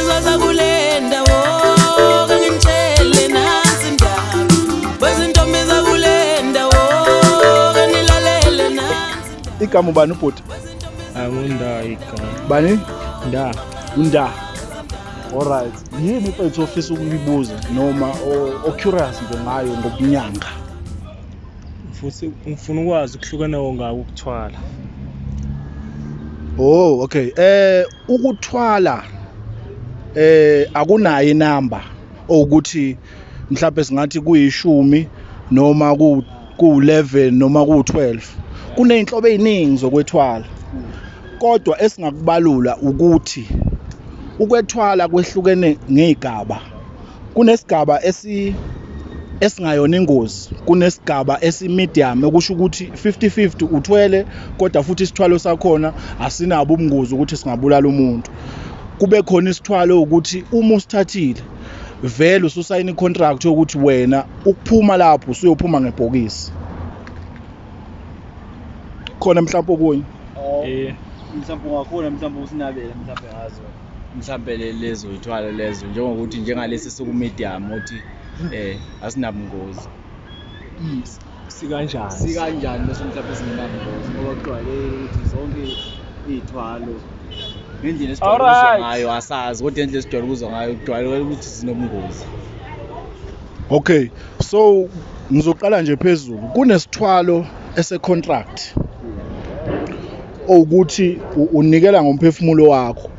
Wezinsizwa zakule ndawo kanginitshele nansi indaba. Wezintombi zakule ndawo kanilalele nansi indaba. Igama ubani ubhuti? Angunda igama. Bani? Nda. Unda. Alright. Yini mfethu ofisa ukuyibuza noma o-curious nje ngayo ngobunyanga? Futhi ngifuna ukwazi ukuhlukana ngako ukuthwala. Oh, okay. Ukuthwala akunayo inamba ukuthi mhlawumbe singathi kuyishumi noma ku 11 noma ku 12. Kuneyinhlobo eziningi zokwethwala. Kodwa esingakubalula ukuthi ukwethwala kwehlukene ngezigaba. Kunesigaba esingayona ingozi, kunesigaba esi-medium okusho ukuthi 50-50 uthwele kodwa futhi isithwalo sakhona asinabo ubungozi ukuthi singabulala umuntu. Kube khona isithwalo ukuthi uma usithathile vele ususayina i-contract yokuthi wena ukuphuma lapho usuyophuma ngebhokisi. Khona mhlawumbe okunye? Mhlawumbe ungakhona mhlawumbe usinabele mhlawumbe ngazo mhlawumbe lezo ithwalo lezo njengokuthi njengalesi siku-medium uthi asinabungozi. Sikanjani? Sikanjani leso mhlawumbe singenabungozi ngoba kujwayelekile ukuthi zonke iy'thwalo ngendlela esijwayele ukuzwa ngayo asazi, kodwa indlela esijwayele ukuzwa ngayo kujwayeleke ukuthi zinobungozi. Okay, so ngizoqala nje phezulu. Kunesithwalo ese-contract owukuthi unikela ngomphefumulo wakho.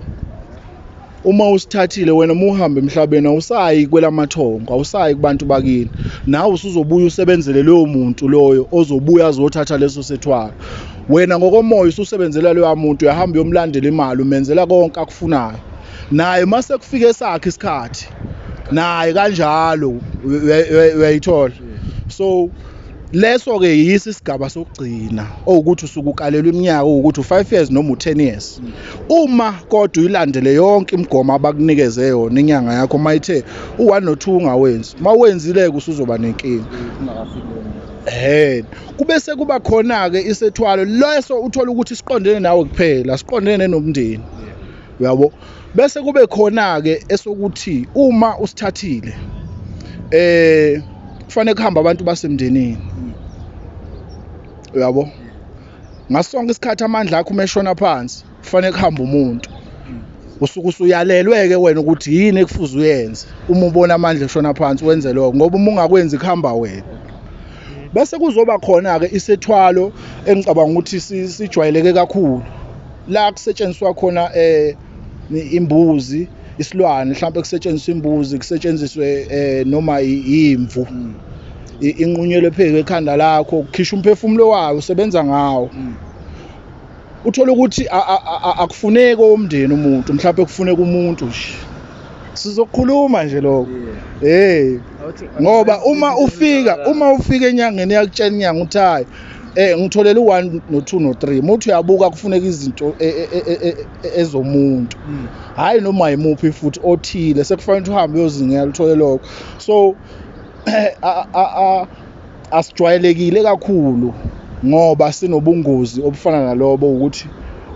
Uma usithathile wena uma uhamba emhlabeni awusayi kwelamathongo, awusayi kubantu bakini. Nawe usuzobuya usebenzele loyo muntu loyo ozobuya azothatha leso sethwalo. Wena ngokomoya ususebenzela loya muntu, uyahamba uyomlandela imali, umenzela konke akufunayo. Naye mase kufike esakhe isikhathi naye kanjalo uyayithola. So leso ke yisi isigaba sokugcina owukuthi usuke ukalelwa iminyaka ukuthi u5 years noma u10 years. Uma kodwa uyilandele yonke imigomo abakunikeze yona inyanga yakho mayithe u1 no2 ungawenzi, mawenzile ke usuzoba nenkinga. Kube sekuba khona ke isethwalo leso uthola ukuthi siqondene nawe kuphela, siqondene nomndeni. Uyabo? Bese kube khona ke esokuthi uma usithathile kufanele kuhamba abantu basemndenini. Uyabo? Ngasonke isikhathi amandla akho umeshona phansi, kufanele kuhamba umuntu. Usuke usuyalelwe ke wena ukuthi yini ekufuze uyenze uma ubona amandla eshona phansi wenze lokho, ngoba uma ungakwenzi kuhamba wena. Bese kuzoba khona ke isethwalo engicabanga ukuthi sijwayeleke kakhulu la kusetshenziswa khona imbuzi, isilwane, mhlawumbe kusetshenziswa imbuzi, kusetshenziswe noma imvu, inqunyelwe phezulu ekhanda lakho, kukhishwa umphefumulo wayo usebenza ngawo. Uthola ukuthi akufuneki omndeni umuntu, mhlawumbe kufuneka umuntu nje. Sizokhuluma nje lokho. Ngoba uma ufika enyangeni iyakutshela inyanga uthi hayi ngitholele u1 no2 no3. Muthi uyabuka kufuneka izinto ezomuntu. Hayi noma yimuphi futhi othile sekufanele ukuthi uhambe uyozingela uthole lokho. So asijwayelekile kakhulu ngoba sinobungozi obufana nalobo ukuthi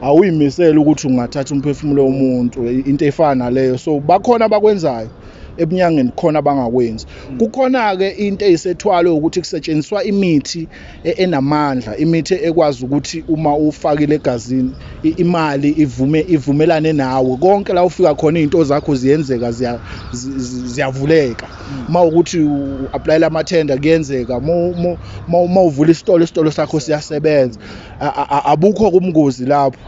awuyimisele ukuthi ungathatha umphefumulo womuntu, into efana naleyo. So bakhona abakwenzayo ebunyangeni, khona abangakwenzi. Kukhona ke into eyisethwalo ukuthi kusetshenziswa imithi enamandla, imithi ekwazi ukuthi uma ufakile egazini imali ivumelane nawe konke la ufika khona izinto zakho ziyenzeka, ziyavuleka. Uma ukuthi u-applyela amathenda kuyenzeka, uma uvula isitolo sakho siyasebenza. Abukho kumngozi lapho.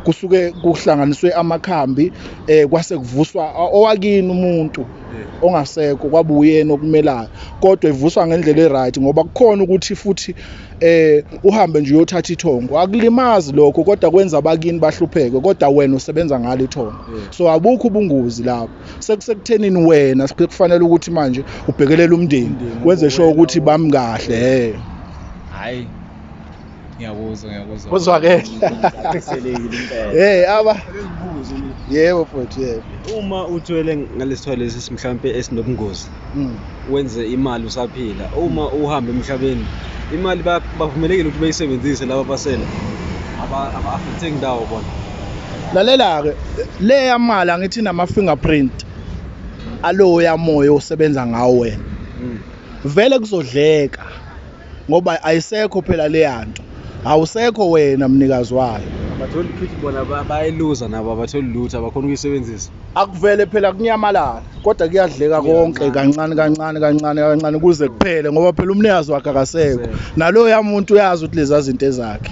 Kusuke kuhlanganiswe amakhambi, kwase kuvuswa owakini umuntu ongasekho kwabuyena okumelayo, kodwa ivuswa ngendlela eright ngoba kukhona ukuthi futhi uhambe nje uyothatha ithongo, akulimazi lokho kodwa kwenza abakini bahlupheke, kodwa wena usebenza ngalo ithongo. So abukho ubungozi lapho. Sekusekuthenini wena sekufanele ukuthi manje ubhekelele umndeni, wenze sure ukuthi bami kahle. Hayi ngiyakuzwa, ngiyakuzwa. Uzwakele. Impela. Aba. Yebo futhi yebo. Uma uthwele ngalesithwalo lesi mhlambe esinobungozi, wenze imali usaphila, uma uhamba emhlabeni imali bavumelekile ukuthi bayisebenzise laba basele aba-affecteki ndawo bona. Lalela-ke, leya mali angithi inama-fingerprint aloya moya osebenza ngawo wena. Vele kuzodleka ngoba ayisekho phela leya nto, awusekho wena mnikazi wayo. Abatholi futhi bona bayayiluza nabo, abatholi lutho, abakhona ukuyisebenzisa. Akuvele phela kunyamalala, kodwa kuyadleka konke kancane kancane kancane kancane kuze kuphele, ngoba phela umnikazi wakhe akasekho, naloya muntu uyazi ukuthi leza zinto ezakhe.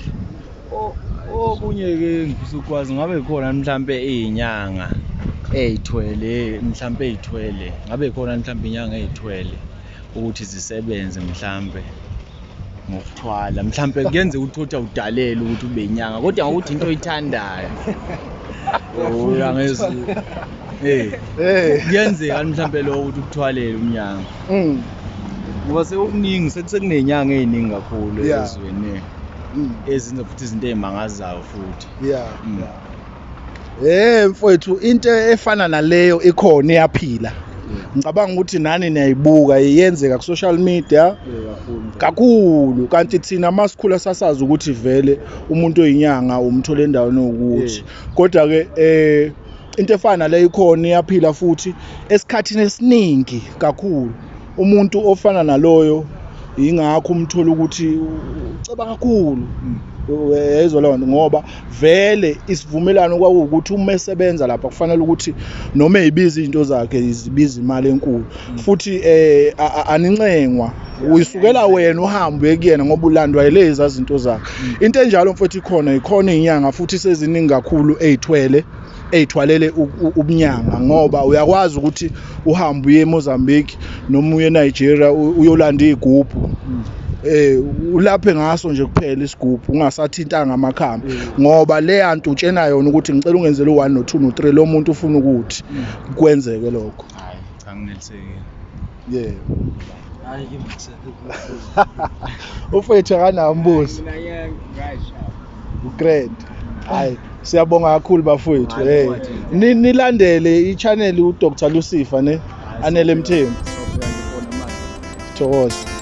Okunye-ke ngifisa ukwazi, ngabe khona mhlampe iy'nyanga ey'thwele, mhlampe ey'thwele, ngabe khona mhlampe iy'nyanga ey'thwele ukuthi zisebenze mhlampe ngokuthwala, mhlampe kuyenzeka ukuthi uthi awudalele ukuthi ube inyanga, kodwa ngokuthi into oyithandayo. Uyangizwa? Kuyenzeka mhlampe lokho ukuthi ukuthwalele umnyanga. Ngoba sekukuningi, sekunenyanga ey'ningi kakhulu ezweni. Ezinye futhi izinto ey'mangazayo futhi. Mfowethu, into efana naleyo ikhona, iyaphila. Ngicabanga ukuthi nani niyayibuka, iyenzeka ku-social media kakhulu. Kanti thina masikhula sasazi ukuthi vele umuntu oyinyanga umthola endaweni ewukuthi. Kodwa-ke into efana naleyo ikhona, iyaphila futhi esikhathini esiningi kakhulu. Umuntu ofana naloyo ingakho umthola ukuthi uceba kakhulu. Uyayizwa leyo nto, ngoba vele isivumelano kwakuwukuthi uma esebenza lapha kufanele ukuthi noma eyibiza izinto zakhe zibiza imali enkulu, futhi anincengwa, uyisukela wena uhambe uye kuyena ngoba ulandwa yilezi zinto zakhe. Into enjalo mfowethu ikhona, ikhona inyanga futhi seziningi kakhulu eyithwele, eyithwalele ubunyanga, ngoba uyakwazi ukuthi uhambe uye eMozambique noma uye eNigeria uyolanda igubhu, ulaphe ngaso nje kuphela isigubhu, ungasathintanga amakhambi, ngoba leya nto utshena yona ukuthi ngicela ungenzele u1 no2 no3, lo muntu ufuna ukuthi kwenzeke lokho. Hayi cha, nginelisekile. Yebo. Ufethu akanawo umbuzo. Grand. Hayi, siyabonga kakhulu bafowethu. Nilandele i-channel uDr Lucifer ne Anele Mthembu. Thokoza.